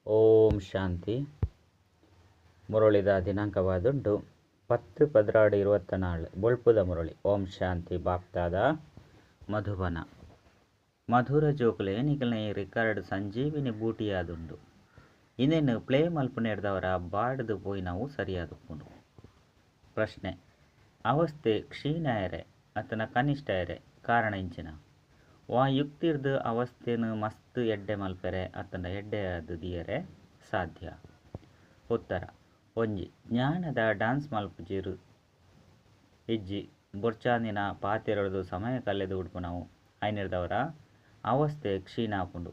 ಓಂ ಶಾಂತಿ. ಮುರಳಿದ ದಿನಾಂಕವಾದುಂಟು 10 12 24 ಬೊಳ್ಪುದ ಮುರಳಿ. ಓಂ ಶಾಂತಿ. ಬಾಪ್ತಾದ ಮಧುಬನ ಮಧುರ ಜೋಕುಲೆ ನಿಕಲ್ನ ಈ ರೆಕಾರ್ಡ್ ಸಂಜೀವಿನಿ ಬೂಟಿಯಾದುಂಡು. ಇಂದೆನ್ ಪ್ಲೇ ಮಲ್ಪುನೆಡ್ದವರ ಬಾಡ್ದು ಪೋಯಿನವು ಸರಿಯಾದುಪ್ಪುಂಡು. ಪ್ರಶ್ನೆ: ಅವಸ್ಥೆ ಕ್ಷೀಣಾಯರೆ ಅತನ ಕನಿಷ್ಠಾಯರೆ ಕಾರಣ ಇಂಚಿನ ವಾ ಯುಕ್ತಿರ್ದು ಅವಸ್ಥೆನು ಮಸ್ತ್ ಎಡ್ಡೆ ಮಲ್ಪೆರೆ ಅತ್ತಂಡ ಎಡ್ಡೆ ಆದ್ ದಿಯರೆ ಸಾಧ್ಯ? ಉತ್ತರ: ಒಂಜಿ, ಜ್ಞಾನದ ಡಾನ್ಸ್ ಮಲ್ಪುಜಿರು ಇಜ್ಜಿ ಬೊರ್ಚಾಂದಿನ ಪಾತೆರೊಡು ಸಮಯ ಕಲೆದು ಉಡ್ಪುನವು ಐನೆರ್ದವರ ಅವಸ್ಥೆ ಕ್ಷೀಣ ಆಪುಂಡು.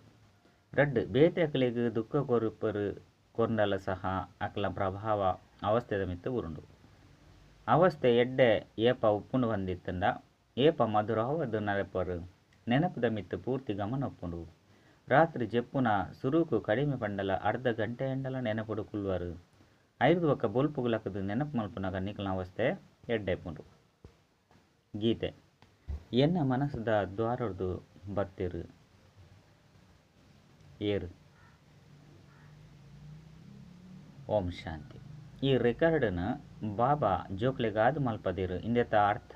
ರಡ್ಡ್, ಬೇತೆ ಅಕಲೆಗ್ ದುಃಖ ಕೊರ್ಪರು ಕೊರ್ಂಡಲ ಸಹ ಅಕಲ್ನ ಪ್ರಭಾವ ಅವಸ್ಥೆದ ಮಿತ್ತ್ ಬೂರುಂಡು. ಅವಸ್ಥೆ ಎಡ್ಡೆ ಏಪ ಉಪ್ಪುಂಡು ಬಂದಿತ್ತಂಡ ಏಪ ಮಧುರವಾದ ನಡಪರು ನೆನಪುದ ಮಿತ್ತ್ ಪೂರ್ತಿ ಗಮನ ಉಪ್ಪುಂಡು. ರಾತ್ರಿ ಜೆಪ್ಪುನ ಸುರುಕು ಕಡಿಮೆ ಪಂಡಲ ಅರ್ಧ ಗಂಟೆ ಎಂಡಲ ನೆನಪುಡು ಕುಲ್ವರು. ಐದು ಬೊಕ್ಕ ಬೊಲ್ಪುಗುಲಕದು ನೆನಪು ಮಲ್ಪುನಗ ನಿಕಲ್ನ ಅವಸ್ಥೆ ಎಡ್ಡೆ ಉಪ್ಪುಂಡು. ಗೀತೆ: ಎನ್ನ ಮನಸ್ಸುದ ದ್ವಾರೊರ್ದು ಬತ್ತಿರು ಏರು. ಓಂ ಶಾಂತಿ. ಈ ರೆಕಾರ್ಡ್ನ ಬಾಬಾ ಜೋಕ್ಲೆಗಾದ್ ಮಲ್ಪದಿರು. ಇಂದೆತ ಅರ್ಥ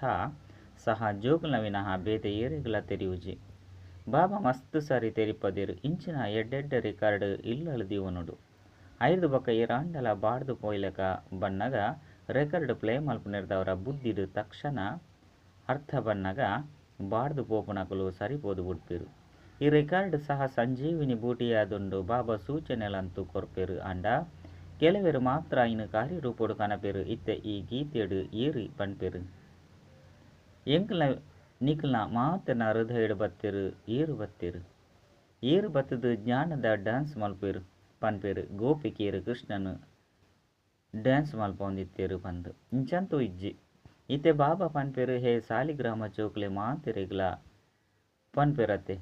ಸಹ ಜೋಕುಲ್ನ ವಿನಃ ಬೇತೆ ಏರೆಗ್ಲ ತೆರಿಯುಜಿ. ಬಾಬಾ ಮಸ್ತ್ ಸಾರಿ ತೆರಿಪದಿರು. ಇಂಚಿನ ಎಡ್ಡೆಡ್ಡೆ ರೆಕಾರ್ಡ್ ಇಲ್ಲಲ್ ದೀವೊನೊಡು. ಐದು ಬೊಕ್ಕ ಏರಾಂಡಲ ಬಾಡ್ದು ಪೋಯಿಲೆಕ ಬನ್ನಗ ರೆಕಾರ್ಡ್ ಪ್ಲೇ ಮಲ್ಪುನೆರ್ದವರ ಬುದ್ಧಿಡ್ ತಕ್ಷಣ ಅರ್ಥ ಬನ್ನಗ ಬಾಡ್ದು ಪೋಪುನಕುಲು ಸರಿಪೋದು ಬುಡ್ಪೆರು. ಈ ರೆಕಾರ್ಡ್ ಸಹ ಸಂಜೀವಿನಿ ಬೂಟಿಯಾದುಂಡು. ಬಾಬಾ ಸೂಚನೆಲಂತೂ ಕೊರ್ಪೆರು ಆಂಡ ಕೆಲವೆರು ಮಾತ್ರ ಐನು ಕಾರ್ಯರೂಪೊಡು ಕನಪೆರು. ಇತ್ತೆ ಈ ಗೀತೆಡು ಏರಿ ಪನ್ಪೆರು ಎಂಕಲ್ನ ನಿಕಲ್ನ ಮಾತೆರ್ನ ಹೃದಯಡ್ ಬತ್ತೆರು ಏರು ಬತ್ತೆರು ಏರು ಬತ್ತದು ಜ್ಞಾನದ ಡ್ಯಾನ್ಸ್ ಮಲ್ಪೆರು ಪನ್ಪೆರು. ಗೋಪಿಕೆಯರು ಕೃಷ್ಣನು ಡ್ಯಾನ್ಸ್ ಮಲ್ಪೊಂದಿತ್ತೆರು ಪಂದ್ ಇಂಚಂತೂ ಇಜ್ಜಿ. ಇತ್ತೆ ಬಾಬಾ ಪನ್ಪೆರು ಹೇ ಸಾಲಿಗ್ರಾಮ ಜೋಕುಲೆ ಮಾತೆರೆಗ್ಲ ಪನ್ಪೆರತೆ.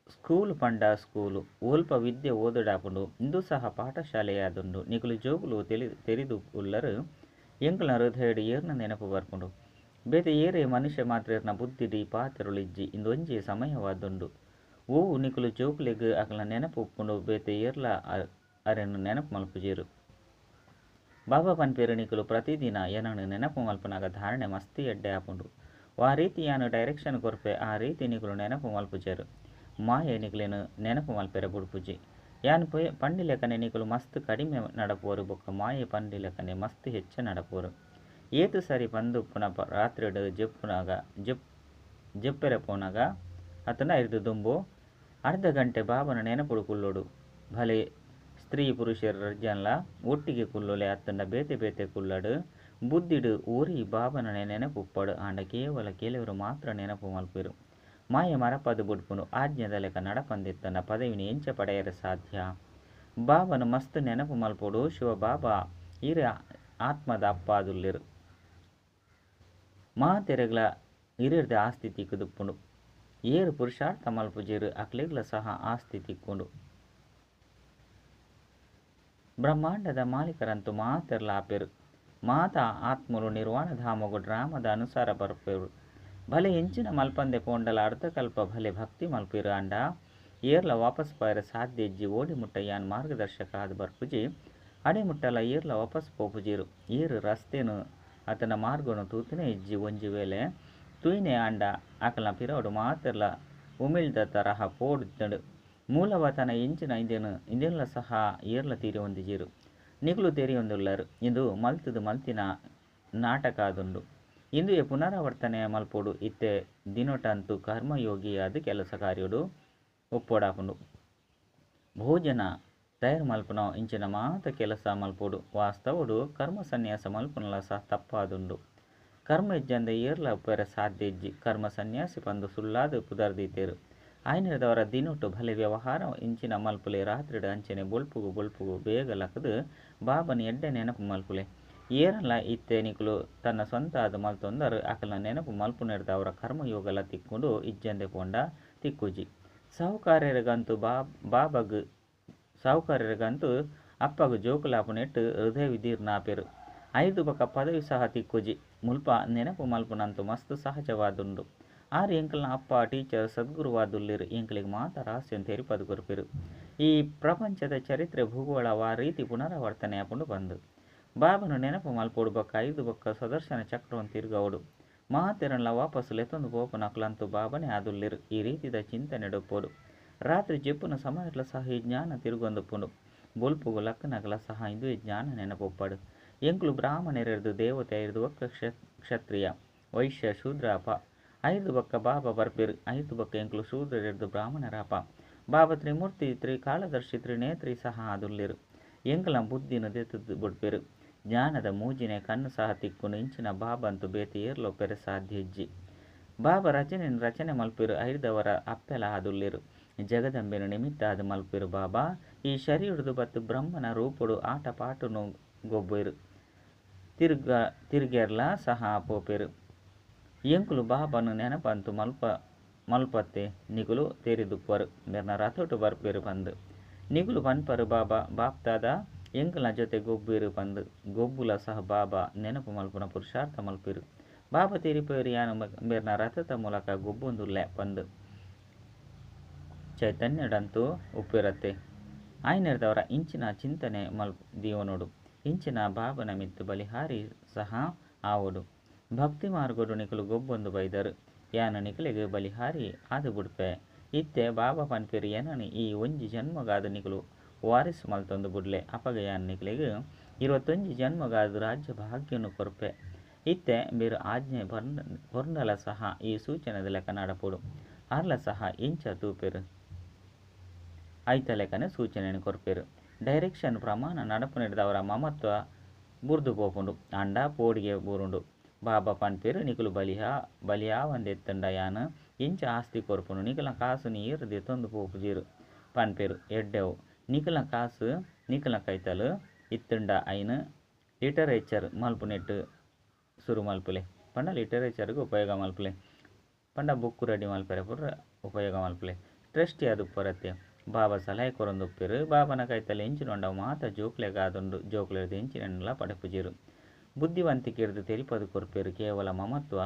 ಸ್ಕೂಲು ಪಂಡ ಸ್ಕೂಲು ಒಲ್ಪ ವಿದ್ಯೆ ಓದಡಾಪುಂಡು ಇಂದು ಸಹ ಪಾಠಶಾಲೆಯಾದುಂಡು. ನಿಕುಲು ಜೋಕುಲು ತೆರಿದು ಉಲ್ಲರು ಎಂಕಲ್ನ ಹೃದಯಡ್ ಏರ್ನ ನೆನಪು ಬರ್ಪುಂಡು. ಬೇತೆ ಏರೇ ಮನುಷ್ಯ ಮಾತ್ರೇರ್ನ ಬುದ್ಧಿಡ್ ಈ ಪಾತೆರೊಲು ಇಜ್ಜಿ. ಇಂದೊಂಜಿ ಸಮಯವಾದುಂಡು. ಓವು ನಿಕುಲು ಜೋಕುಲೆಗ್ ಅಕಲ್ನ ನೆನಪು ಉಪ್ಪುಂಡು. ಬೇತೆ ಏರ್ಲ ಅರೆನ್ ನೆನಪು ಮಲ್ಪುಜೆರು. ಬಾಬಾ ಪನ್ಪೆರು ನಿಕುಲು ಪ್ರತಿದಿನ ಎನನ್ ನೆನಪು ಮಲ್ಪುನಗ ಧಾರಣೆ ಮಸ್ತ್ ಎಡ್ಡೆ ಆಪುಂಡು. ವಾ ರೀತಿ ಯಾನು ಡೈರೆಕ್ಷನ್ ಕೊರ್ಪೆ ಆ ರೀತಿ ನಿಕುಲು ನೆನಪು ಮಲ್ಪುಜೆರು. ಮಾಯೆ ನಿಕುಲೆನ್ ನೆನಪು ಮಲ್ಪೆರೆ ಬುಡ್ಪುಜಿ. ಯಾನ್ ಪಂಡಿಲೆಕನೆ ನಿಕುಲು ಮಸ್ತ್ ಕಡಿಮೆ ನಡಪುವರು ಬೊಕ್ಕ ಮಾಯೆ ಪಂಡಿಲೆಕನೆ ಮಸ್ತ್ ಹೆಚ್ಚ ನಡಪುವರು. ಏತು ಸರಿ ಪಂದುಪ್ಪುನ ರಾತ್ರಿಡ್ ಜೆಪ್ಪುನಗ ಜೆಪ್ಪೆರೆ ಪೋನಗ ಅತನ ಐರ್ದು ದುಂಬು ಅರ್ಧ ಗಂಟೆ ಬಾಬನ ನೆನಪುಡು ಕುಲ್ಲೊಡು. ಭಲೆ ಸ್ತ್ರೀ ಪುರುಷರ ರಜ್ಜನ್ಲ ಒಟ್ಟಿಗೆ ಕುಲ್ಲೊಲೆ ಅತ್ತಂಡ ಬೇತೆ ಬೇತೆ ಕುಲ್ಲಡು. ಬುದ್ಧಿಡ್ ಓರಿ ಬಾಬನ ನೆನಪುಪ್ಪಡು. ಆಂಡ ಕೇವಲ ಕೆಲವರು ಮಾತ್ರ ನೆನಪು ಮಲ್ಪೆರು. ಮಾಯೆ ಮರಪದು ಬುಡ್ಪುಂಡು. ಆಜ್ಞೆದ ಲೆಕ್ಕ ನಡಪಂದಿತ್ತಂಡ ಪದವಿನಿ ಎಂಚ ಪಡೆಯರೆ ಸಾಧ್ಯ? ಬಾಬನ ಮಸ್ತ್ ನೆನಪು ಮಲ್ಪೊಡು. ಶಿವ ಬಾಬಾ ಇರೆ ಆತ್ಮದ ಅಪ್ಪಾದುಲ್ಲೆರು. ಮಾತೆರೆಗ್ಲ ಇರಿರ್ದ ಆಸ್ತಿ ತಿಕ್ಕುದುಪ್ಪುಂಡು. ಏರು ಪುರುಷಾರ್ಥ ಮಲ್ಪುಜೆರು ಅಕ್ಲೆಗ್ಲ ಸಹ ಆಸ್ತಿ ತಿಕ್ಕೊಂಡು. ಬ್ರಹ್ಮಾಂಡದ ಮಾಲೀಕರಂತೂ ಮಾತೆರ್ಲ ಆಪೆರು. ಮಾತಾ ಆತ್ಮಲು ನಿರ್ವಾಣ ಧಾಮಗು ಡ್ರಾಮದ ಅನುಸಾರ ಬರ್ಪೆರು. ಭಲೆ ಎಂಚಿನ ಮಲ್ಪಂದೆ ಪೋಂಡಲ ಅರ್ಧಕಲ್ಪ ಭಲೆ ಭಕ್ತಿ ಮಲ್ಪಿರು. ಆಂಡ ಏರ್ಲ ವಾಪಸ್ ಪೋಯರೆ ಸಾಧ್ಯ ಇಜ್ಜಿ. ಓಡಿ ಮುಟ್ಟ ಯಾನ್ ಮಾರ್ಗದರ್ಶಕ ಆದ್ ಬರ್ಪುಜಿ. ಅಡೆ ಮುಟ್ಟಲ ಏರ್ಲ ವಾಪಸ್ ಪೋಪುಜಿರು. ಏರು ರಸ್ತೆನು ಆತನ ಮಾರ್ಗನು ತೂತನೇ ಇಜ್ಜಿ. ಒಂಜಿ ವೇಳೆ ತೂಯಿನೆ ಆಂಡ ಅಕಲ್ನ ಪಿರವಡು ಮಾತೆರ್ಲ ಉಮಿಳ್ದ ತರಹ ಪೋಡ್ತಂಡು. ಮೂಲವತನ ಎಂಚಿನ ಇಂದೆನು ಇಂದೆನ್ಲ ಸಹ ಏರ್ಲ ತೀರಿಯೊಂದಿಜೆರು. ನಿಕುಲು ತೆರಿಯೊಂದುಲ್ಲರು. ಇಂದು ಮಲ್ತದು ಮಲ್ತಿನ ನಾಟಕ ಆದುಂಡು. ಇಂದುವೆ ಪುನರಾವರ್ತನೆ ಮಲ್ಪೊಡು. ಇತ್ತೆ ದಿನೊಟಂತೂ ಕರ್ಮಯೋಗಿಯಾದ ಕೆಲಸ ಕಾರ್ಯೊಡು ಒಪ್ಪೊಡಾಪುಂಡು. ಭೋಜನ ತಯಾರು ಮಲ್ಪುನ ಇಂಚಿನ ಮಾತ ಕೆಲಸ ಮಲ್ಪೊಡು. ವಾಸ್ತವಡು ಕರ್ಮ ಸನ್ಯಾಸ ಮಲ್ಪುನಲ ಸಹ ತಪ್ಪಾದುಂಡು. ಕರ್ಮ ಇಜ್ಜಂದೆ ಏರ್ಲ ಉಪ್ಪೆರೆ ಸಾಧ್ಯ ಇಜ್ಜಿ. ಕರ್ಮ ಸನ್ಯಾಸಿ ಪಂದು ಸುಳ್ಳಾದ ಪುದರ್ದೀತೆರು. ಆಯ್ನೆರ್ದವರ ದಿನೊಟು ಭಲೆ ವ್ಯವಹಾರ ಇಂಚಿನ ಮಲ್ಪುಲೆ. ರಾತ್ರಿಡ್ ಅಂಚನೆ ಬೊಲ್ಪುಗು ಬೊಲ್ಪುಗು ಬೇಗ ಲಕದು ಬಾಬನ ಎಡ್ಡೆ ನೆನಪು ಮಲ್ಪುಲೆ. ಏರಲ್ಲ ಇತ್ತೆ ನಿಕುಲು ತನ್ನ ಸ್ವಂತ ಆದ್ ಮಲ್ತೊಂದರು ಅಕಲ್ನ ನೆನಪು ಮಲ್ಪುನೆರ್ದವರ ಕರ್ಮಯೋಗಲ ತಿಕ್ಕೊಂಡು ಇಜ್ಜಂದೆ ಪೋಂಡ ತಿಕ್ಕುಜಿ. ಸಾಹುಕಾರ್ಯರಿಗಂತೂ ಬಾಬಗ್ ಸಾಹುಕಾರ್ಯರಿಗಂತೂ ಅಪ್ಪಗ್ ಜೋಕುಲಾಪುನೆಟ್ಟು ಹೃದಯ ವಿದೀರ್ಣಾಪೆರು. ಐದು ಬೊಕ್ಕ ಪದವಿ ಸಹ ತಿಕ್ಕುಜಿ. ಮುಲ್ಪ ನೆನಪು ಮಲ್ಪುನಂತೂ ಮಸ್ತ್ ಸಹಜವಾದುಂಡು. ಆರ್ ಎಂಕಲ್ನ ಅಪ್ಪ ಟೀಚರ್ ಸದ್ಗುರುವಾದುಲ್ಲೆರು. ಎಂಕಲೆಗ್ ಮಾತ ರಹಸ್ಯನ್ ತೆರಿಪದು ಕೊರ್ಪೆರು. ಈ ಪ್ರಪಂಚದ ಚರಿತ್ರೆ ಭೂಗೋಳ ವಾ ರೀತಿ ಪುನರಾವರ್ತನೆ ಆಪುಂಡು ಬಂದು ಬಾಬನು ನೆನಪು ಮಲ್ಪೋಡು ಬೊಕ್ಕ ಐದು ಬೊಕ್ಕ ಸುದರ್ಶನ ಚಕ್ರವನ್ನು ತಿರುಗವಡು ಮಾತೆರನ್ಲ ವಾಪಸ್ ಲೆತ್ತೊಂದು ಪೋಪುನಕ್ಲಂತೂ ಬಾಬನೇ ಆದುಲ್ಲೆರು. ಈ ರೀತಿದ ಚಿಂತನೆಡುಪ್ಪೋಡು. ರಾತ್ರಿ ಜೆಪ್ಪುನ ಸಮಯಟ್ಲ ಸಹ ಈ ಜ್ಞಾನ ತಿರುಗೊಂದುಪ್ಪುಂಡು. ಬೊಲ್ಪುಗು ಲಕ್ಕನಗಲ ಸಹ ಇಂದುವೆ ಜ್ಞಾನ ನೆನಪೊಪ್ಪಾಡು. ಎಂಕುಲು ಬ್ರಾಹ್ಮಣರೆರ್ದು ದೇವತೆ ಐರ್ದು ಬೊಕ್ಕ ಕ್ಷತ್ರಿಯ ವೈಶ್ಯ ಶೂದ್ರಾಪ ಐದು ಬೊಕ್ಕ ಬಾಬಾ ಬರ್ಪೆರು. ಐದು ಬೊಕ್ಕ ಎಂಕುಲು ಶೂದ್ರರೆರ್ದು ಬ್ರಾಹ್ಮಣರಾಪ. ಬಾಬಾ ತ್ರಿಮೂರ್ತಿ ತ್ರಿಕಾಲದರ್ಶಿ ತ್ರಿನೇತ್ರಿ ಸಹ ಆದುಲ್ಲೆರು. ಎಂಕಲ ಬುದ್ಧಿನ ದೆತ್ತುದು ಬುಡ್ಪೆರು. ಜ್ಞಾನದ ಮೂಜಿನೆ ಕಣ್ಣು ಸಹ ತಿಕ್ಕುನು. ಇಂಚಿನ ಬಾಬಂತು ಬೇತೆ ಏರ್ಲ ಪೆರೆ ಸಾಧ್ಯ ಇಜ್ಜಿ. ಬಾಬಾ ರಚನೆ ರಚನೆ ಮಲ್ಪೆರು. ಐರ್ದವರ ಅಪ್ಪೆಲ ಆದುಲ್ಲೆರು. ಜಗದಂಬೆನು ನಿಮಿತ್ತ ಆದ್ ಮಲ್ಪೆರು. ಬಾಬಾ ಈ ಶರೀರದು ಬತ್ತು ಬ್ರಹ್ಮನ ರೂಪುಡು ಆಟ ಪಾಟುನು ಗೊಬ್ಬೆರು. ತಿರ್ಗೆರ್ಲ ಸಹ ಪೋಪೆರು. ಎಂಕುಲು ಬಾಬನು ನೆನಪಂತು ಮಲ್ಪತ್ತೆ ನಿಕುಲು ತೆರಿದುಪ್ಪರು. ಮೆರ್ನ ರಥೋಟು ಬರ್ಪೆರು ಪಂದು ನಿಕುಲು ಪನ್ಪರು. ಬಾಬಾ ಬಾಪ್ತಾದ ಎಂಕುಲ ಜೊತೆ ಗೊಬ್ಬೆರು ಪಂದು ಗೊಬ್ಬುಲ ಸಹ ಬಾಬಾ ನೆನಪು ಮಲ್ಪುನ ಪುರುಷಾರ್ಥ ಮಲ್ಪೆರು. ಬಾಬಾ ತೆರಿಪೇರು ಯಾನು ಮೆರ್ನ ರಥದ ಮೂಲಕ ಗೊಬ್ಬೊಂದುಲ್ಲೆ ಪಂದು ಚೈತನ್ಯಡಂತೂ ಉಪ್ಪಿರತ್ತೆ. ಆಯ್ನೆರ್ದವರ ಇಂಚಿನ ಚಿಂತನೆ ದೀವನೋಡು. ಇಂಚಿನ ಬಾಬನ ಮಿತ್ತು ಬಲಿಹಾರಿ ಸಹ ಆವೋಡು. ಭಕ್ತಿ ಮಾರ್ಗೋಡು ನಿಕುಲು ಗೊಬ್ಬೊಂದು ಬೈದರು. ಯಾನು ನಿಕುಲೆಗ್ ಬಲಿಹಾರಿ ಆದು ಬುಡ್ಪೆ. ಇತ್ತೆ ಬಾಬಾ ಪನ್ಪೆರು ಏನನು ಈ ಒಂಜಿ ಜನ್ಮಗಾದ ನಿಕುಲು ವಾರಿಸು ಮಲ್ತೊಂದು ಬುಡ್ಲೆ. ಅಪಗ ಯಾನ್ ನಿಕುಲೆಗ್ 21 ಜನ್ಮಗಾದ ರಾಜ್ಯ ಭಾಗ್ಯನು ಕೊರ್ಪೆ. ಇತ್ತೆ ಬೇರು ಆಜ್ಞೆ ಕೊರ್ನಲ ಸಹ ಈ ಸೂಚನೆದ ಲೆಕ್ಕ ನಡಪೋಡು. ಆರ್ಲ ಸಹ ಇಂಚ ತೂಪೆರು ಐತ ಲೆಕ್ಕನೆ ಸೂಚನೆಯನ್ನು ಕೊರ್ಪೆರು. ಡೈರೆಕ್ಷನ್ ಪ್ರಮಾಣ ನಡಪು ನಡೆದವರ ಮಮತ್ವ ಬುರ್ದು ಪೋಪುಂಡು. ಅಂಡ ಪೋಡಿಗೆ ಬೂರುಂಡು. ಬಾಬಾ ಪನ್ಪೆರು ನಿಕುಲು ಬಲಿಯಾವಂದೆತ್ತಂಡ ಯಾನು ಇಂಚ ಆಸ್ತಿ ಕೊರ್ಪುಂಡು. ನಿಕುಲ ಕಾಸು ನೀರು ದೆತ್ತೊಂದು ಪೋಪುಜೀರು ಪನ್ಪೆರು. ಎಡ್ಡೆವು ನಿಕುಲ ಕಾಸು ನಿಕುಲ ಕೈತಲು ಇತ್ತಂಡ ಐನು ಲಿಟರೇಚರ್ ಮಲ್ಪುನೆಟ್ಟು ಸುರು ಮಲ್ಪುಲೆ. ಪಂಡ ಲಿಟರೇಚರ್ಗೆ ಉಪಯೋಗ ಮಲ್ಪುಲೆ. ಪಂಡ ಬುಕ್ಕು ರೆಡಿ ಮಲ್ಪೆರೆ ಪೂರ ಉಪಯೋಗ ಮಲ್ಪುಲೆ. ಟ್ರಸ್ಟಿ ಅದು ಪೊರತ್ತೆ. ಬಾಬಾ ಸಲಹೆ ಕೊರೊಂದುಪ್ಪೆರು. ಬಾಬನ ಕೈತಲು ಎಂಚಿನೊಂಡ ಮಾತ ಜೋಕ್ಲೆಗಾದುಂಡು. ಜೋಕ್ಲೆರ್ದು ಎಂಚಿನೆನ್ನುಲ ಪಡೆಪುಜೀರು. ಬುದ್ಧಿವಂತಿಕೆರ್ದು ತೆರಿಪದು ಕೊರ್ಪೆರು. ಕೇವಲ ಮಮತ್ವ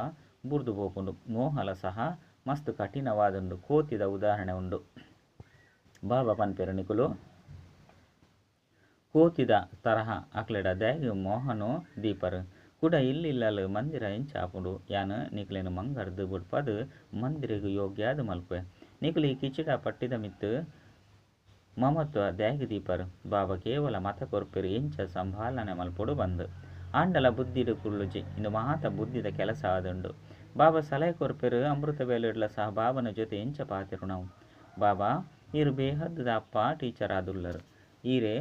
ಬುರ್ದು ಪೋಪುಂಡು. ಮೋಹಲ ಸಹ ಮಸ್ತ್ ಕಠಿಣವಾದುಂಡು. ಕೋತಿದ ಉದಾಹರಣೆ ಉಂಡು. ಬಾಬಾ ಪನ್ಪೆರು ನಿಕುಲು ಕೋತಿದ ತರಹ ಅಕ್ಲೆಡ ದಾಯೆ ಮೋಹನು ದೀಪರು. ಕುಡ ಇಲ್ಲಿಲ್ಲಲು ಮಂದಿರ ಎಂಚಾಪುಂಡು. ಯಾನು ನಿಕುಲೆನು ಮಂಗರ್ದು ಬುಡ್ಪದು ಮಂದಿರಗು ಯೋಗ್ಯಾದ ಮಲ್ಪೆ. ನಿಕುಲು ಈ ಕಿಚಿಡ ಪಟ್ಟಿದ ಮಿತ್ತು ಮಮತ್ವ ದಾಯೆ ದೀಪರು. ಬಾಬಾ ಕೇವಲ ಮತ ಕೊರ್ಪೆರು. ಎಂಚ ಸಂಭಾಲನೆ ಮಲ್ಪೊಡು ಬಂದು ಆಂಡಲ ಬುದ್ಧಿಡು ಕುಳ್ಳುಜಿ. ಇಂದು ಮಹಾತ ಬುದ್ಧಿದ ಕೆಲಸ ಆದುಂಡು. ಬಾಬಾ ಸಲಹೆ ಕೊರ್ಪೆರು. ಅಮೃತ ವೇಳೆಡ್ಲ ಸಹ ಬಾಬನ ಜೊತೆ ಎಂಚ ಪಾತಿರು ನಾವು. ಬಾಬಾ ಈರು ಬೇಹದ್ದದ ಅಪ್ಪ ಟೀಚರ್ ಆದುಲ್ಲರು. ಈರೇ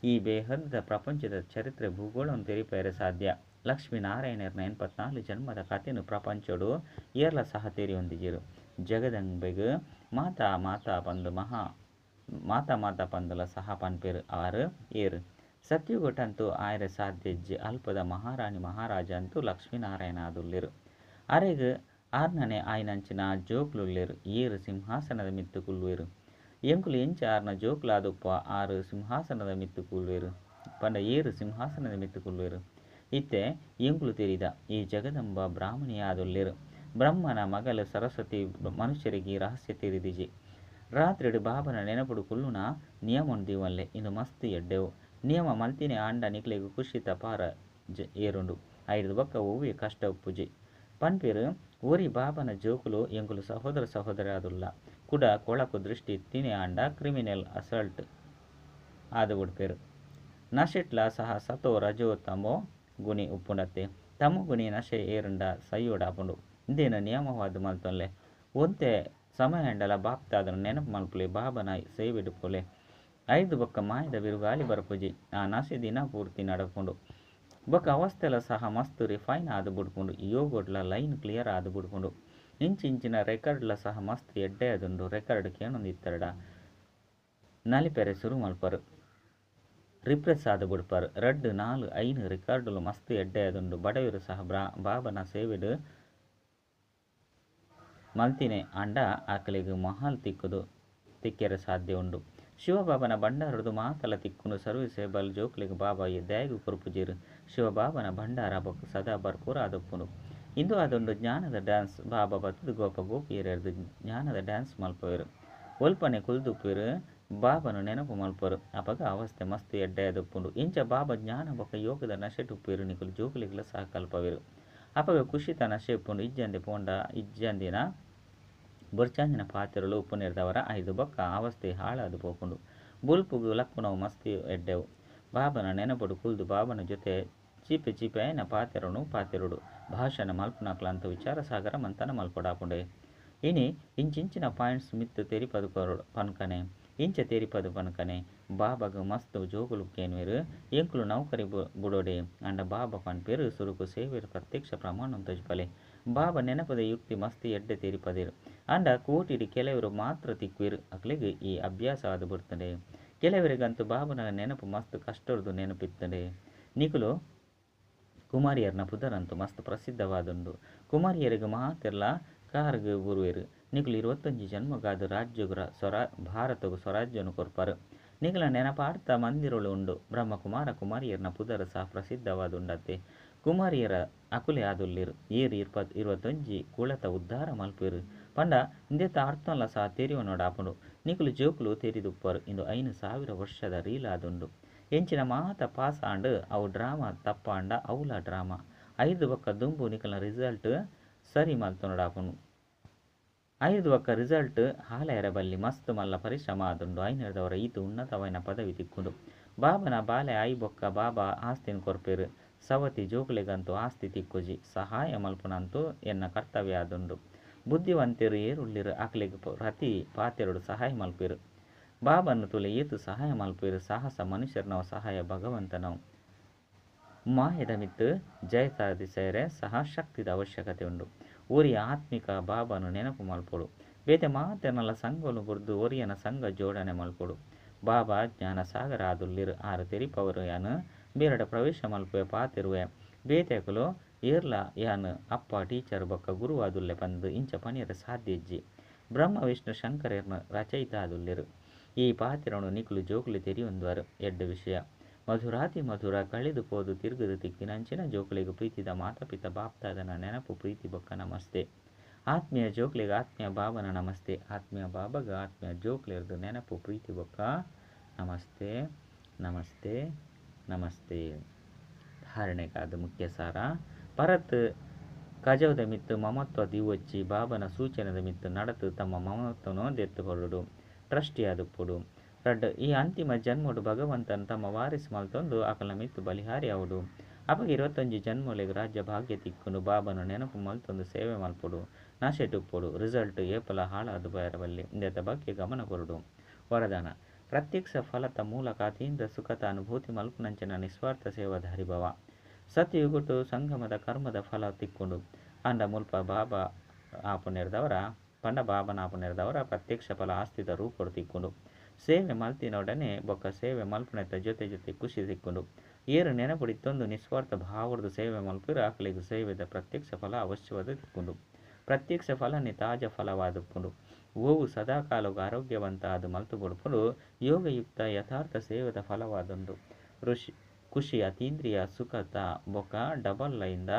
ಈ ಬೇಹದ್ದದ ಪ್ರಪಂಚದ ಚರಿತ್ರೆ ಭೂಗೋಳವನ್ನು ತೆರಿಪೇರೆ ಸಾಧ್ಯ. ಲಕ್ಷ್ಮೀನಾರಾಯಣರ್ನ 84 ಜನ್ಮದ ಕಥೆನು ಪ್ರಪಂಚಡು ಏರ್ಲ ಸಹ ತೆರಿಯೊಂದಿಜರು. ಜಗದಂಬೆಗ್ ಮಾತಾ ಮಾತಾ ಪಂದು ಮಹಾ ಮಾತಾ ಮಾತಾ ಪಂದುಲ ಸಹ ಪನ್ಪೆರು. ಆರು ಏರು ಸತ್ಯುಗೊಟ್ಟಂತೂ ಆಯರೆ ಸಾಧ್ಯ ಇಜ್ಜಿ. ಅಲ್ಪದ ಮಹಾರಾಣಿ ಮಹಾರಾಜ ಅಂತೂ ಲಕ್ಷ್ಮೀನಾರಾಯಣ ಆದುಲ್ಲೆರು. ಅರೆಗ್ ಆರ್ನನೆ ಆಯ್ನಂಚಿನ ಜೋಕ್ಲುಲ್ಲೆರು. ಏರು ಸಿಂಹಾಸನದ ಮಿತ್ತು ಕುಲ್ಲುವೆರು. ಎಂಕುಲು ಎಂಚ ಆರ್ನ ಜೋಕ್ಲಾದುಪ್ಪ ಆರು ಸಿಂಹಾಸನದ ಮಿತ್ತು ಕುಲ್ಲುವೆರು. ಪಂಡ ಏರು ಸಿಂಹಾಸನದ ಮಿತ್ತು ಕುಲ್ಲುವೆರು. ಇತ್ತೆ ಎಂಕುಲು ತೆರಿದ ಈ ಜಗದಂಬ ಬ್ರಾಹ್ಮಣಿಯಾದುಲ್ಲೆರು. ಬ್ರಹ್ಮನ ಮಗಲು ಸರಸ್ವತಿ ಮನುಷ್ಯರಿಗೆ ಈ ರಹಸ್ಯ ತೆರಿದಿಜಿ. ರಾತ್ರಿಡು ಬಾಬನ ನೆನಪುಡು ಕುಲ್ಲುನ ನಿಯಮೊಂದು ದೀವಲ್ಲೆ. ಇಂದು ಮಸ್ತ್ ಎಡ್ಡೆವು. ನಿಯಮ ಮಲ್ತಿನೇ ಆಂಡ ನಿಕ್ಲೆಗ್ ಖುಷಿತ ಪಾರ ಏರುಂಡು. ಐದು ಬೊಕ್ಕ ಒವ್ವೆ ಕಷ್ಟ ಉಪ್ಪುಜಿ ಪನ್ಪೆರು. ಒರಿ ಬಾಬನ ಜೋಕುಲು ಎಂಕುಲು ಸಹೋದರ ಸಹೋದರಾದುಲ್ಲ. ಕುಡ ಕೊಳಕು ದೃಷ್ಟಿ ಇತ್ತಿನೇ ಆಂಡ ಕ್ರಿಮಿನಲ್ ಅಸಲ್ಟ್ ಆದು ಬಿಡ್ಪೆರು. ನಶೆಟ್ಲ ಸಹ ಸತೋ ರಜೋ ತಮೋ ಗುಣಿ ಉಪ್ಪುಂಡತ್ತೆ. ತಮ್ಮ ಗುಣಿ ನಶೆ ಏರುಂಡ ಸೈಯೋಡಾಪುಂಡು. ಇಂದೇನು ನಿಯಮವಾದ ಮಲ್ತೊನ್ಲೆ. ಒಂತೆ ಸಮಯ ಅಂಡಲ ಬಾಪ್ತಾದನು ನೆನಪು ಮಲ್ಪುಲೆ. ಬಾಬನ ಸೇವೆಡುಪುಲೆ. ಐದು ಬೊಕ್ಕ ಮಾಯದ ಬಿರುಗಾಳಿ ಬರ್ಪುಜಿ. ಆ ನಶೆ ದಿನ ಪೂರ್ತಿ ನಡಪುಂಡು. ಬೊಕ್ಕ ಅವಸ್ಥೆಲ ಸಹ ಮಸ್ತ್ ರಿಫೈನ್ ಆದು ಬುಡ್ಪುಂಡು. ಯೋಗೊಡ್ಲ ಲೈನ್ ಕ್ಲಿಯರ್ ಆದು ಬುಡ್ಪುಂಡು. ಇಂಚಿಂಚಿನ ರೆಕಾರ್ಡ್ಲ ಸಹ ಮಸ್ತ್ ಎಡ್ಡೆ ಅದುಂಡು. ರೆಕಾರ್ಡ್ ಕೇನೊಂದು ಇತ್ತರಡ ನಲಿಪೆರೆ ಸುರು ಮಲ್ಪರು. ರಿಪ್ರೆಸ್ ಆದು ಬುಡ್ಪರು. 2 4 5 ರೆಕಾರ್ಡುಲು ಮಸ್ತ್ ಎಡ್ಡೆ ಅದುಂಡು. ಬಡವರು ಸಹ ಬಾಬನ ಸೇವೆಡು ಮಲ್ತಿನೆ ಅಂಡ ಆಕಲಿಗೆ ಮಹಲ್ ತಿಕ್ಕೆರೆ ಸಾಧ್ಯ ಉಂಡು. ಶಿವಬಾಬನ ಭಂಡಾರದು ಮಾತಲ ತಿಕ್ಕುನು. ಸರ್ವಿಸೇಬಲ್ ಜೋಕ್ಲೆಗ್ ಬಾಬಾ ದಾಯಗು ಕೊರ್ಪುಜೀರು. ಶಿವಬಾಬನ ಭಂಡಾರ ಬೊಕ್ಕ ಸದಾ ಭರ್ಪೂರ ಆದುಪ್ಪುಂಡು. ಇಂದು ಅದೊಂದು ಜ್ಞಾನದ ಡ್ಯಾನ್ಸ್. ಬಾಬಾ ಬತ್ತದು ಗೋಪ ಗೋಪಿಯರೆರ್ದು ಜ್ಞಾನದ ಡ್ಯಾನ್ಸ್ ಮಲ್ಪವೆರು. ಒಲ್ಪನೆ ಕುಲ್ದುಪ್ಪೆರು. ಬಾಬನು ನೆನಪು ಮಲ್ಪರು ಅಪಗ ಅವಸ್ಥೆ ಮಸ್ತ್ ಎಡ್ಡೆಯದುಪ್ಪುಂಡು ಇಂಚ ಬಾಬಾ ಜ್ಞಾನ ಬೊಕ್ಕ ಯೋಗದ ನಶೆಟುಪ್ಪೇರು ನಿಕುಲು ಜೋಕುಲೆಗ್ಲ ಸಹ ಕಲ್ಪವೇರು ಅಪಗ ಖುಷಿತ ನಶೆ ಉಪ್ಪುಂಡು ಇಜ್ಜಂದೆ ಪೋಂಡ ಇಜ್ಜಂದಿನ ಬೊರ್ಚಾಂಜಿನ ಪಾತ್ರಲು ಉಪ್ಪುನೇರ್ದವರ ಐದು ಬೊಕ್ಕ ಅವಸ್ಥೆ ಹಾಳಾದು ಪೋಪುಂಡು ಬುಲ್ಪುಗು ಲಕ್ಕುನವು ಮಸ್ತಿ ಎಡ್ಡೆವು ಬಾಬನ ನೆನಪುಡು ಕುಲ್ದು ಬಾಬನ ಜೊತೆ ಚೀಪೆ ಚೀಪೆ ಆಯ್ನ ಪಾತೆರನು ಪಾತೆರುಡು ಭಾಷಣ ಮಲ್ಪುನಕ್ಲಂತ ವಿಚಾರ ಸಾಗರ ಮಂತನ ಮಲ್ಪೊಡಾಪುಂಡೆ ಇನಿ ಇಂಚಿಂಚಿನ ಪಾಯಿಂಟ್ಸ್ ಮಿತ್ತು ತೆರಿಪದು ಕೊರಡು ಪನ್ಕನೆ ಇಂಚ ತೆರಿಪದು ಪನ್ಕನೆ ಬಾಬಾಗ ಮಸ್ತ್ ಜೋಗುಲು ಕೇನ್ವೇರು ಎಂಕುಲು ನೌಕರಿ ಬುಡೋಡೆ ಅಂಡ ಬಾಬಾ ಪನ್ಪೇರು ಸುರುಕು ಸೇವೆರು ಪ್ರತ್ಯಕ್ಷ ಪ್ರಮಾಣ ತೋಜ್ಪಲೆ ಬಾಬಾ ನೆನಪದ ಯುಕ್ತಿ ಮಸ್ತಿ ಎಡ್ಡೆ ತೆರಿಪದೇರು ಅಂಡ ಕೋಟಿಡಿ ಕೆಲವರು ಮಾತ್ರ ತಿಕ್ವೇರು ಅಕ್ಲಿಗೆ ಈ ಅಭ್ಯಾಸ ಆದು ಬರ್ತದೆ ಕೆಲವರಿಗಂತೂ ಬಾಬನ ನೆನಪು ಮಸ್ತ್ ಕಷ್ಟರ್ದು ನೆನಪಿತ್ತದೆ ನಿಕುಲು ಕುಮಾರಿಯರ್ನ ಪುದರಂತೂ ಮಸ್ತ್ ಪ್ರಸಿದ್ಧವಾದುಂಡು ಕುಮಾರಿಯರಿಗೆ ಮಾತೆರ್ಲ ಕಾರ್ಗ್ ಬುರುವೆರು ನಿಕುಲು 25 ಜನ್ಮಗಾದ ರಾಜ್ಯಗು ಭಾರತಗು ಸ್ವರಾಜ್ಯನು ಕೊರ್ಪಾರು ನಿಕಲ ನೆನಪಾಡ್ತ ಮಂದಿರಳು ಉಂಡು ಬ್ರಹ್ಮಕುಮಾರ ಕುಮಾರಿಯರ್ನ ಪುದರ ಸಹ ಪ್ರಸಿದ್ಧವಾದುಂಡತ್ತೆ ಕುಮಾರಿಯರ ಅಕುಲೆ ಆದುಲ್ಲಿರು ಏರು 25 ಕುಳತ ಉದ್ಧಾರ ಮಲ್ಪೇರು ಪಂಡ ಇಂದೆತ ಅರ್ಥಲ ಸಹ ತೆರಿವ ನೋಡಾಪುಂಡು ನಿಕುಲು ಜೋಕುಲು ತೆರಿದುಪ್ಪರು ಇಂದು 5000 ವರ್ಷದ ರೀಲ್ ಆದುಂಡು ಎಂಚಿನ ಮಾತ ಪಾಸ್ ಆಂಡ್ ಅವು ಡ್ರಾಮಾ ತಪ್ಪಾಂಡ ಅವುಲ ಡ್ರಾಮಾ 5 ಬೊಕ್ಕ ದುಂಬು ನಿಕಲ್ನ ರಿಸಲ್ಟ್ ಸರಿ ಮಲ್ತು ನೋಡಾಪುಂಡು 5 ಬೊಕ್ಕ ರಿಸಲ್ಟ್ ಹಾಲೆರ ಬಲ್ಲಿ ಮಸ್ತ್ ಮಲ್ಲ ಪರಿಶ್ರಮ ಆದುಂಡು ಐನರದವರ ಈತು ಉನ್ನತವೈನ ಪದವಿ ತಿಕ್ಕೊಂಡು ಬಾಬನ ಬಾಲೆ I ಬೊಕ್ಕ ಬಾಬಾ ಆಸ್ತಿನ ಕೊರ್ಪೇರು ಸವತಿ ಜೋಕುಲೆಗಂತೂ ಆಸ್ತಿ ತಿಕ್ಕುಜಿ ಸಹಾಯ ಮಲ್ಪುನಂತೂ ಎನ್ನ ಕರ್ತವ್ಯ ಆದುಂಡು ಬುದ್ಧಿವಂತರು ಏರುಳ್ಳಿರು ಆಕಲಿಗೆ ಪ್ರತಿ ಪಾತೆರಡು ಸಹಾಯ ಮಲ್ಪೇರು ಬಾಬನ್ನು ತುಲೆ ಏತು ಸಹಾಯ ಮಲ್ಪೇರು ಸಾಹಸ ಮನುಷ್ಯರ್ನವು ಸಹಾಯ ಭಗವಂತನವು ಮಾಯದ ಮಿತ್ತು ಜಯ ಸಾಧಿಸರೆ ಸಹ ಶಕ್ತಿದ ಅವಶ್ಯಕತೆ ಉಂಡು ಓರಿಯ ಆತ್ಮಿಕ ಬಾಬನು ನೆನಪು ಮಲ್ಪೊಡು ಬೇತೆ ಮಾತೆನಲ್ಲ ಸಂಘನು ಬುರ್ದು ಓರಿಯನ ಸಂಘ ಜೋಡಣೆ ಮಲ್ಪೊಡು ಬಾಬಾ ಜ್ಞಾನ ಸಾಗರ ಆದುಲ್ಲಿರು ಆರು ತೆರಿಪವರು ಯಾನು ಬೇರಡ ಪ್ರವೇಶ ಮಲ್ಪುವೆ ಪಾತಿರುವೆ ಬೇತೆಕುಲು ಏರ್ಲ ಯಾನು ಅಪ್ಪ ಟೀಚರ್ ಬೊಕ್ಕ ಗುರು ಆದುಲ್ಲೆ ಪಂದು ಇಂಚ ಪನಿಯರ ಸಾಧ್ಯ ಇಜ್ಜಿ ಬ್ರಹ್ಮ ವಿಷ್ಣು ಶಂಕರರ್ನ ರಚಯಿತ ಆದುಲ್ಲಿರು ಈ ಪಾತಿರನು ನಿಕುಲು ಜೋಕುಲು ತೆರಿಯೊಂದುವರು ಎಡ್ಡು ವಿಷಯ ಮಧುರಾತಿ ಮಧುರ ಕಳೆದು ಪೋದು ತಿರುಗದು ತಿಕ್ಕಿನಂಚಿನ ಜೋಕುಲಿಗೆ ಪ್ರೀತಿದ ಮಾತಾಪಿತ ಬಾಪ್ತಾದನ ನೆನಪು ಪ್ರೀತಿ ಬೊಕ್ಕ ನಮಸ್ತೆ ಆತ್ಮೀಯ ಜೋಕ್ಲಿಗೆ ಆತ್ಮೀಯ ಬಾಬನ ನಮಸ್ತೆ ಆತ್ಮೀಯ ಬಾಬಗ ಆತ್ಮೀಯ ಜೋಕ್ಲಿರ್ದು ನೆನಪು ಪ್ರೀತಿ ಬೊಕ್ಕ ನಮಸ್ತೆ ನಮಸ್ತೆ ನಮಸ್ತೆ. ಧಾರಣೆಗಾದ ಮುಖ್ಯ ಸಾರ ಪರತ್ ಕಜವದ ಮಿತ್ತು ಮಮತ್ವ ದಿವಚ್ಚಿ ಬಾಬನ ಸೂಚನೆದ ಮಿತ್ತು ನಡತು ತಮ್ಮ ಮಮತ್ವನು ದೆತ್ತುಕೊಳ್ಳುಡು ಟ್ರಸ್ಟಿಯಾದುಪ್ಪುಡು ರಡ್ಡ್ ಈ ಅಂತಿಮ ಜನ್ಮಡು ಭಗವಂತನ ತಮ್ಮ ವಾರಿಸ್ ಮಲ್ತೊಂದು ಅಕಲ ಮಿತ್ತು ಬಲಿಹಾರಿ ಅವಡು ಅಪಗ 25 ಜನ್ಮೊಲೆಗ್ ರಾಜ್ಯ ಭಾಗ್ಯ ತಿಕ್ಕುನು ಬಾಬನು ನೆನಪು ಮಲ್ತೊಂದು ಸೇವೆ ಮಲ್ಪೊಡು ನಾಶೆಟುಪ್ಪೊಡು ರಿಸಲ್ಟ್ ಏಪಲ ಹಾಳಾದು ಬಯರಬಲ್ಲಿ ಇಂದೆತ ಬಗ್ಗೆ ಗಮನ ಕೊರಡು. ವರದಾನ ಪ್ರತ್ಯಕ್ಷ ಫಲತ ಮೂಲಕ ಅತೀಂದ್ರ ಸುಖತ ಅನುಭೂತಿ ಮಲ್ಪುನಂಚಿನ ನಿಸ್ವಾರ್ಥ ಸೇವಾಧಾರಿ ಭವ ಸತ್ಯಯುಗುಟು ಸಂಗಮದ ಕರ್ಮದ ಫಲ ತಿಕ್ಕೊಂಡು ಅಂಡ ಮುಲ್ಪ ಬಾಬಾ ಆಪುನೆರ್ದವರ ಪಂಡ ಬಾಬನ ಆಪುನೆರ್ದವರ ಪ್ರತ್ಯಕ್ಷ ಫಲ ಆಸ್ತಿದ ರೂಪಡು ತಿಕ್ಕೊಂಡು ಸೇವೆ ಮಲ್ತಿನೊಡನೆ ಬೊಕ್ಕ ಸೇವೆ ಮಲ್ಪುನೆತ್ತ ಜೊತೆ ಜೊತೆ ಖುಷಿ ತಿಕ್ಕೊಂಡು ಏರು ನೆನಪುಡಿತ್ತೊಂದು ನಿಸ್ವಾರ್ಥ ಭಾವರ್ದು ಸೇವೆ ಮಲ್ಪಿರ ಆಕಲಿಗೆ ಸೇವೆದ ಪ್ರತ್ಯಕ್ಷ ಫಲ ಅವಶ್ಯವಾದ ತಿಕ್ಕೊಂಡು ಪ್ರತ್ಯಕ್ಷ ಫಲನೆ ತಾಜ ಫಲವಾದುಪ್ಪುಂಡು ಓವು ಸದಾಕಾಲವು ಆರೋಗ್ಯವಂತ ಅದು ಮಲ್ತು ಬುಡ್ಪುಂಡು ಯೋಗಯುಕ್ತ ಯಥಾರ್ಥ ಸೇವೆದ ಫಲವಾದುಂಡು ಋಷಿ ಖುಷಿ ಅತೀಂದ್ರಿಯ ಸುಖತ ಬೊಕ್ಕ ಡಬಲ್ ಲೈನ್ದ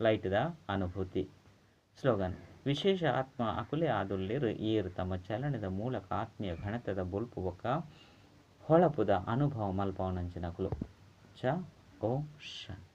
ಲೈಟ್ದ ಅನುಭೂತಿ. ಸ್ಲೋಗನ್ ವಿಶೇಷ ಆತ್ಮ ಅಕುಲೆ ಆದುಲ್ಲಿರು ಏರು ತಮ್ಮ ಚಲನೆದ ಮೂಲಕ ಆತ್ಮೀಯ ಘನತದ ಬೊಲ್ಪು ಬೊಕ್ಕ ಹೊಳಪುದ ಅನುಭವ ಮಲ್ಪವನಂಚಿನಕುಲು. ಚ ಓಂ ಶಾಂತಿ.